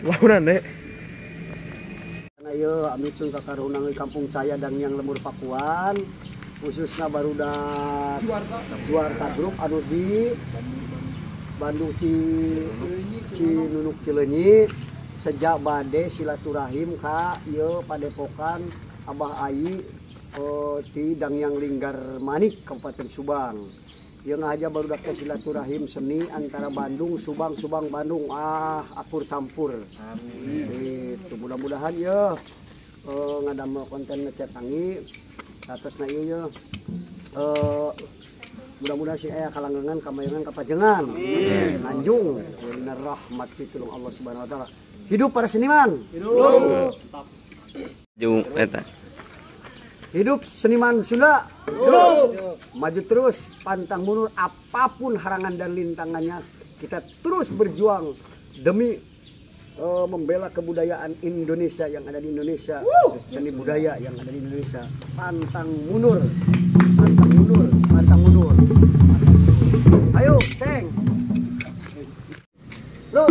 Launan deh. Ayo amit sun kakarunang di Kampung Caya dan yang Lembur Pakuan khususnya barudak Juarta Group anu di Bandung Cinunuk Cileunyi sejak bade silaturahim ka ieu padepokan Abah Ai ti Dangyang Linggar Manik Kabupaten Subang. Ieu ngahaja barudak teh silaturahim seni antara Bandung Subang Subang Bandung akur campur. Amin. Itu mudah-mudahan ya ngadamel konten ngecetangi atasna ieu ya. Mudah-mudahan sing aya kalanggengan kamayangan kapajengan. Amin. Nanjung bener rahmat pitulung Allah Subhanahu wa taala. Hidup para seniman. Hidup. Jung eta. Hidup seniman Sunda. Hidup. Maju terus, pantang mundur apapun harangan dan lintangannya, kita terus berjuang demi membela kebudayaan Indonesia yang ada di Indonesia, seni budaya yang ada di Indonesia. Pantang mundur, pantang mundur, pantang mundur. Ayo, Teng. Lo.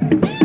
Hey!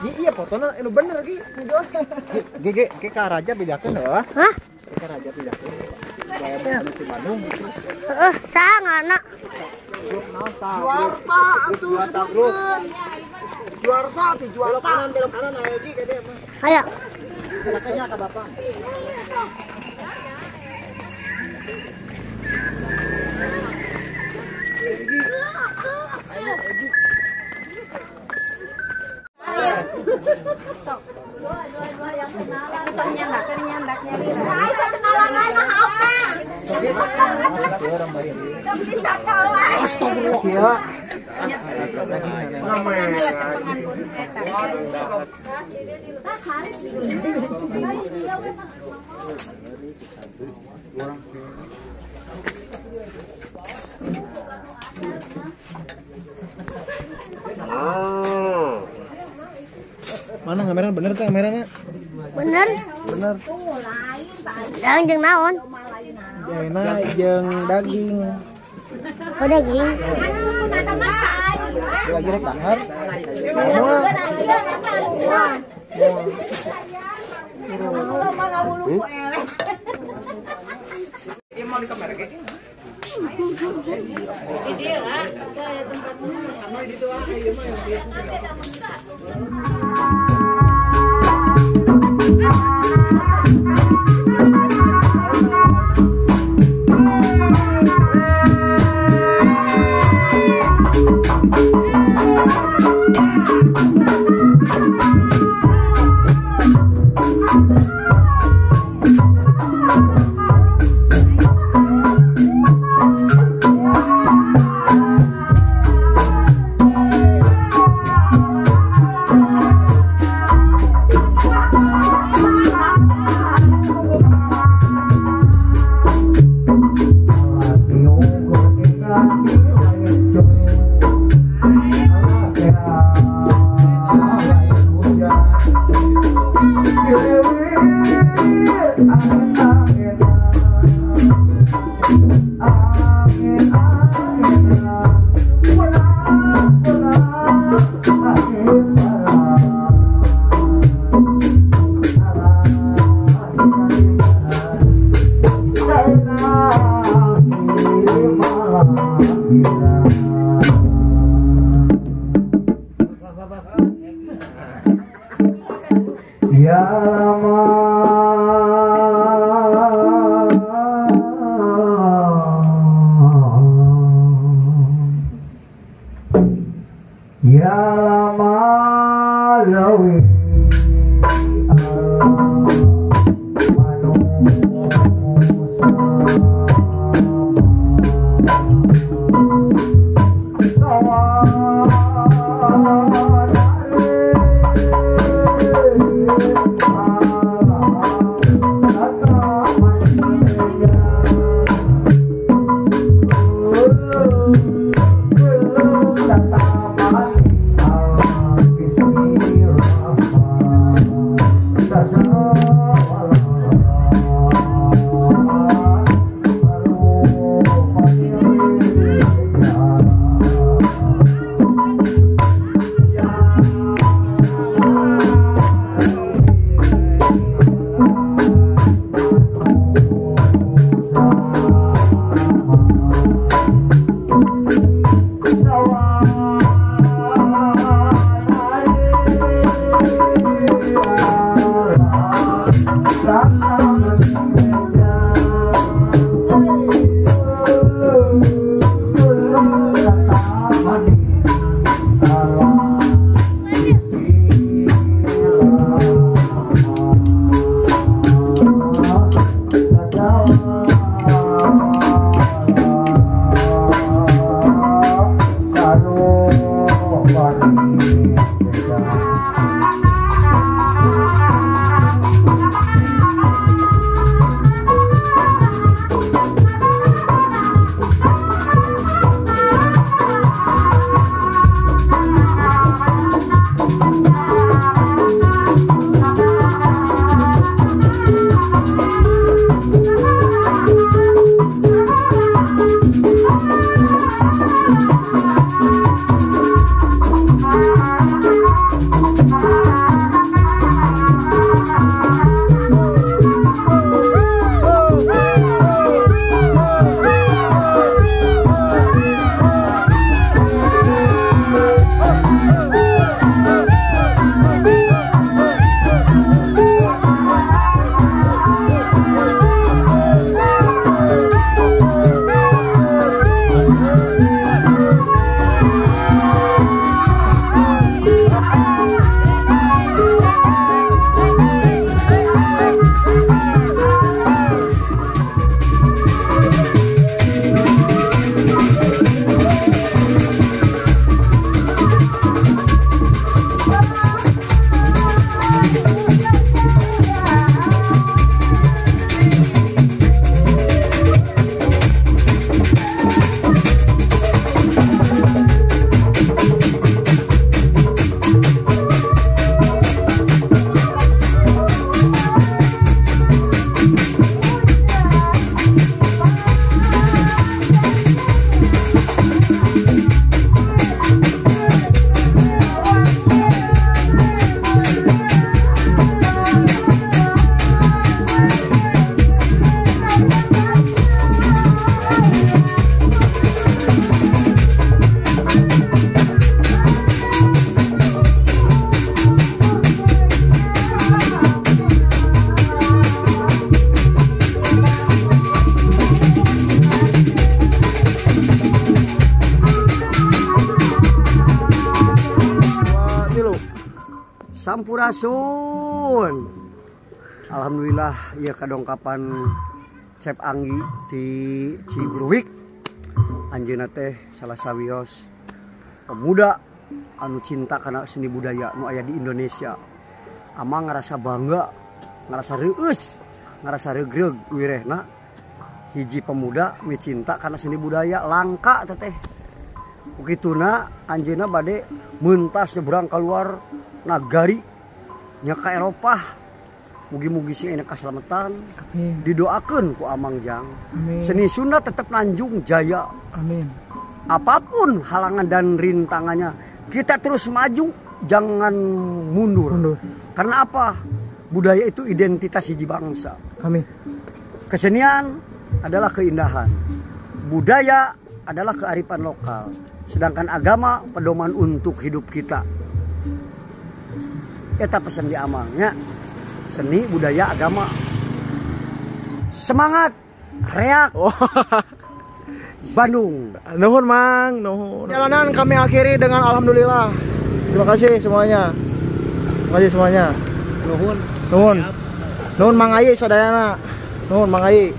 Iya fotona anu bener ki. Ge ge ka raja bejakeun heuh. Hah? Ka raja bejakeun. Supaya di Bandung gitu. Heeh, saha ngaranna? Juarta atuh sebutkeun. Juarta ti Juarta. Belok kanan aya ge gede mah. Ayo. Belakangnya ka bapak. Dua yang kenalan nyambaknya lira. Kenalan apa? Astagfirullah. Mana kameranya bener tuh kameranya? Bener. Bener. Jeung jeung naon? Jeung jeung daging. Oh daging. Lagi rek dahar. Ya lama ya lama lawi Sampurasun. Alhamdulillah ya kadongkapan Cep Anggi di Ciguruwik. Anjeunna teh salah sawios pemuda anu cinta kana seni budaya nu aya di Indonesia. Amang ngerasa bangga, ngerasa reueus, ngerasa regreg wirehna hiji pemuda micinta kana seni budaya langka teteh. Begituna anjeunna bade mentas nyebrang keluar nagari nya ka Eropah. Mugi-mugi sing enak kaselamatan. Amin. Didoakeun ku Amang Jang. Amin. Seni Sunda tetap nanjung jaya. Amin. Apapun halangan dan rintangannya, kita terus maju, jangan mundur. Mundur. Karena apa? Budaya itu identitas hiji bangsa. Amin. Kesenian adalah keindahan. Budaya adalah kearifan lokal. Sedangkan agama pedoman untuk hidup kita. Eta pesan di Amangnya. Seni, budaya, agama. Semangat, reak. Oh. Bandung. Nuhun Mang, nuhun. Perjalanan kami akhiri dengan alhamdulillah. Terima kasih semuanya. Terima kasih semuanya. Nuhun. Nuhun. Nuhun Mang Ayi sadayana. Nuhun Mang Ayi.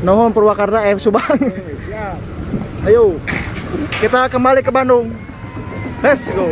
Nuhun Purwakarta Subang. Siap. Ayo. Kita kembali ke Bandung. Let's go.